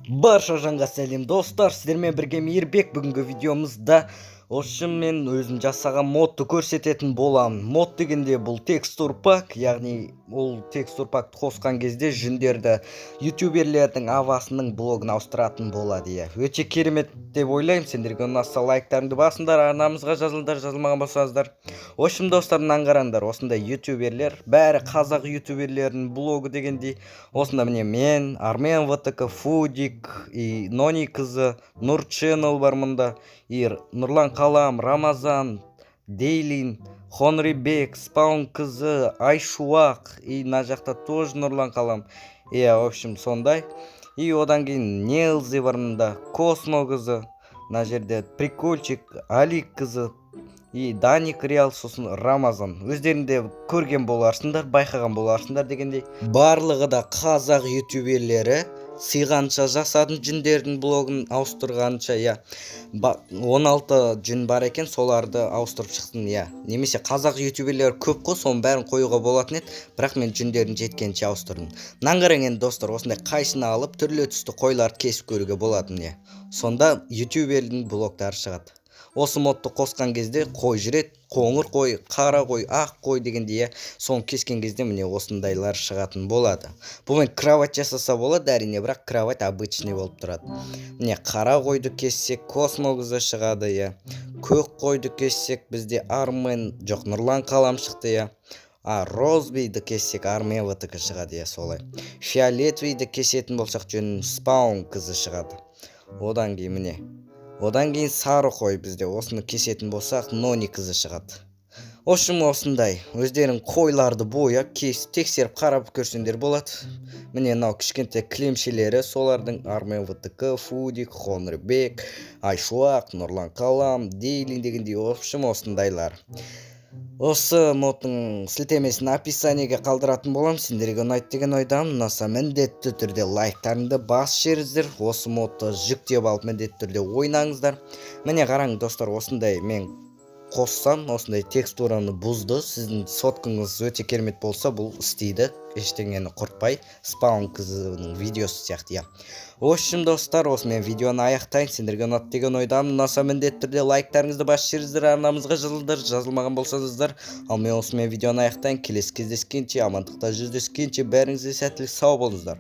Барша жанға сәлем, достар! Сіздермен бірге Мейірбек. Бүгінгі видеомызда осы мен өзім жасаған модты көрсететін боламын. Мод дегенде, бұл текстур пак, яғни ол текстур пакты қосқан кезде жүндерді ютуберлердің авасының блогын ауыстыратын болады, иә. Өте керемет деп ойлаймын. Сендерге ұнаса, лайктарыңды басыңдар, арнамызға жазылыңдар, жазылмаған болсаңыздар. В общем, достар, мынаны қараңдар: осындай ютуберлер, бәрі қазақ ютуберлерінің блогы дегендей. Осында, міне, мен, Армен ВТК, Фудик и Нони қызы, Нұр Channel бар мұнда, и Нұрлан Қалам, Рамазан, Дейлин, Хонрибек, Спаун қызы, Айшуақ, и мына жақта тоже Нұрлан Қалам, иә. В общем, сондай. И одан кейін Нелзи бар мында, Космо қызы, мына жерде Прикольчик, Алик қызы и Даник Реал, сосын Рамазан. Өздерің де көрген боларсыңдар, байқаған боларсыңдар дегендей. Барлығы да қазақ ютуберлері. Сыйғанша жасадым жүндердің блогын ауыстырғанша, иә. 16 жүн бар екен, соларды ауыстырып шықтым, иә. Немесе қазақ ютуберлері көп қой, соның бәрін қоюға болатын еді, бірақ мен жүндерін жеткенше ауыстырдым. Мынаны қараң енді, достар: осындай қайшыны алып, түрлі түсті қойларды кесіп көруге болады, міне. Сонда ютубердің блогтары шығады. Осы модты қосқан кезде қой жүреді: қоңыр қой, қара қой, ақ қой дегендей, иә. Соны кескен кезде, міне, осындайлар шығатын болады. Бұнымен кровать жасаса болады, әрине, бірақ кровать обычный болып тұрады. Міне, қара қойды кессек, Космо қызы шығады, иә. Көк қойды кессек, бізде Армен, жоқ, Нұрлан Қалам шықты, иә. А розовыйды кессек, Армен ВТК шығады, иә, солай. Фиолетовыйды кесетін болсақ, жөн, Спаун қызы шығады. Одан кейін, міне, одан кейін сары қой бізде, осыны кесетін болсақ, Нони қызы шығады. В общем, осындай. Өздерің қойларды бояп, кесіп, тексеріп, қарап көрсеңдер болады. Міне, мынау кішкентай кілемшелері солардың: Армен ВТК, Фудик, Хонрбек, Айшуақ, Нұрлан Қалам, Дейлин дегендей. В общем, осындайлар. Осы модтың сілтемесін описаниеге қалдыратын боламын. Сендерге ұнайды деген ойдамын. Ұнаса, міндетті түрде лайктарыңды басып жіберіңіздер. Осы модты жүктеп алып, міндетті түрде ойнаңыздар. Міне, қараңыз, достар, осындай мен қоссам, осындай текстураны бұзды. Сіздің соткаңыз өте керемет болса, бұл істейді ештеңені құртпай, Спаун қызының видеосы сияқты, иә. В общем, достар, осымен видеоны аяқтайын. Сендерге ұнады деген ойдамын. Ұнаса, міндетті түрде лайктарыңызды басып жіберіңіздер, арнамызға жазылыңдар, жазылмаған болсаңыздар. Ал мен осымен видеоны аяқтайын. Келесі кездескенше, амандықта жүздескенше, бәріңізге сәттілік, сау болыңыздар.